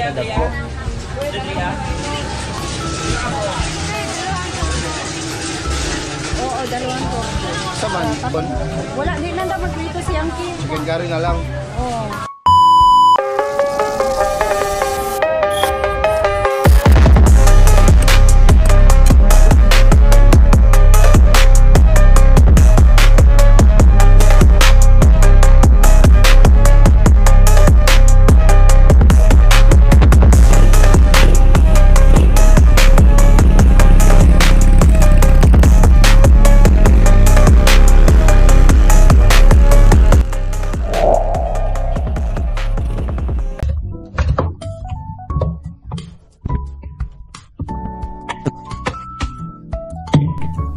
Dagko. Oo, dalawang to. Sa man, bon. Wala, di na daw magprito si Yankee. Chicken curry na lang. Oo.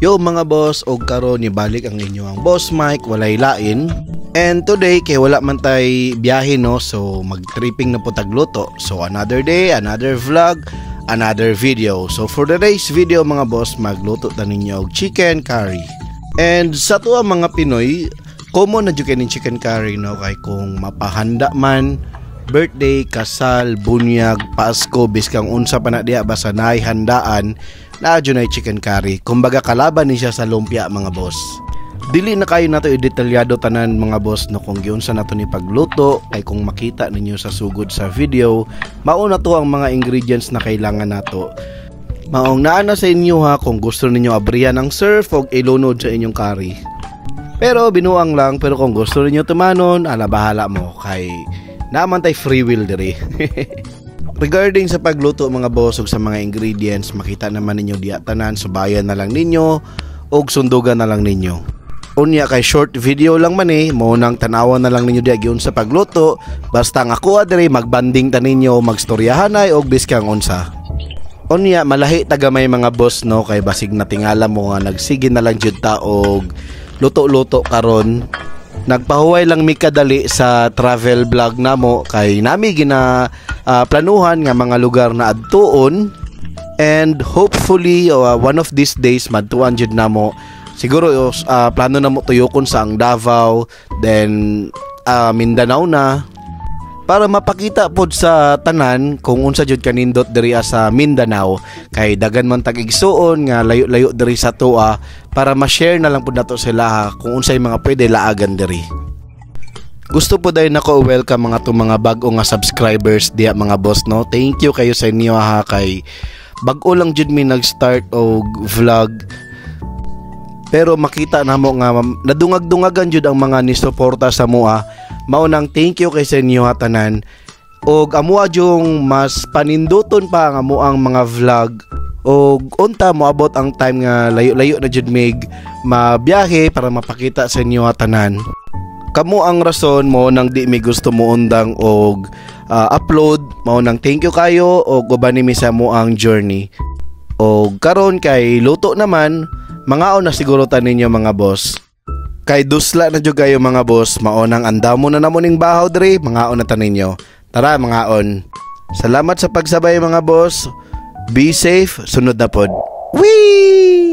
Yo mga boss, og karon nibalik ang inyo ang Boss Mike, walay lain. And today kay wala man tay biyahe no, so mag-tripping na po tagluto. So another day, another vlog, another video. So for today's video mga boss, magluto ta ninyo og chicken curry. And sa tuwa mga Pinoy, common na jud kay ning chicken curry no, kay kung mapahanda man birthday, kasal, bunyag, Pasko, biskang unsa pa na diha basta naay handaan, naa jud nay chicken curry. Kumbaga kalaban ni siya sa lumpia mga boss. Dili na kayo nato i-detalyado tanan mga boss no kung giunsa nato ni pagluto kay kung makita ninyo sa sugod sa video, mao na to ang mga ingredients na kailangan nato. Maong naa na sa inyo ha kung gusto ninyo abrihan ang surf og ilunod sa inyong curry. Pero binuang lang, pero kung gusto ninyo tumanon, ala bahala mo kay naaman tay free will diri. Regarding sa pagluto mga boss ug sa mga ingredients, makita naman ninyo diya tanan, subayan na lang ninyo ug sundugan na lang ninyo. Unya kay short video lang man mo nang tanawan na lang ninyo diya giun sa pagluto, basta ang ako diri magbanding ta ninyo, magstoryahanay og biskang unsa. Unya malahi tagamay mga boss no kay basig natingala mo nga nagsige na lang jud ta og luto-luto karon. Nagpahuway lang mi kadali sa travel vlog namo kay nami gina planuhan nga mga lugar na adtuon, and hopefully one of these days madtuan jud namo. Siguro plano namo tuyokon sa ang Davao, then Mindanao na, para mapakita pod sa tanan kung unsa jud kanindot diri sa Mindanao kay dagan man tag igsuon nga layo-layo diri sa tua, para ma-share na lang pod nato sila ha, kung unsay mga pwede laagan diri. Gusto po dahil nako welcome mga to mga bag-o nga subscribers diya mga boss no. Thank you kayo sa inyo ha kay bag-o lang jud mi nag-start og vlog. Pero makita namo nga nadungag-dungagan jud ang mga ni-suporta sa mua. Mao nang thank you kay sa inyo ha tanan. Og amoa jung mas paninduton pa ang amoang mga vlog. Og unta moabot ang time nga layo-layo na jud mig mabiyahe para mapakita sa inyo ha tanan. Kamo ang rason mo nang di mi gusto mo undang og upload, mao nang thank you kayo og uban ni mi sa mo ang journey. Og karon kay luto naman, mangaon na siguro ta ninyo mga boss. Kay dusla na jud kayo mga boss, mao nang andamo na namo ning bahaw diri, mangaon na ta ninyo. Tara mangaon. Salamat sa pagsabay mga boss. Be safe, sunod na pod. Whee!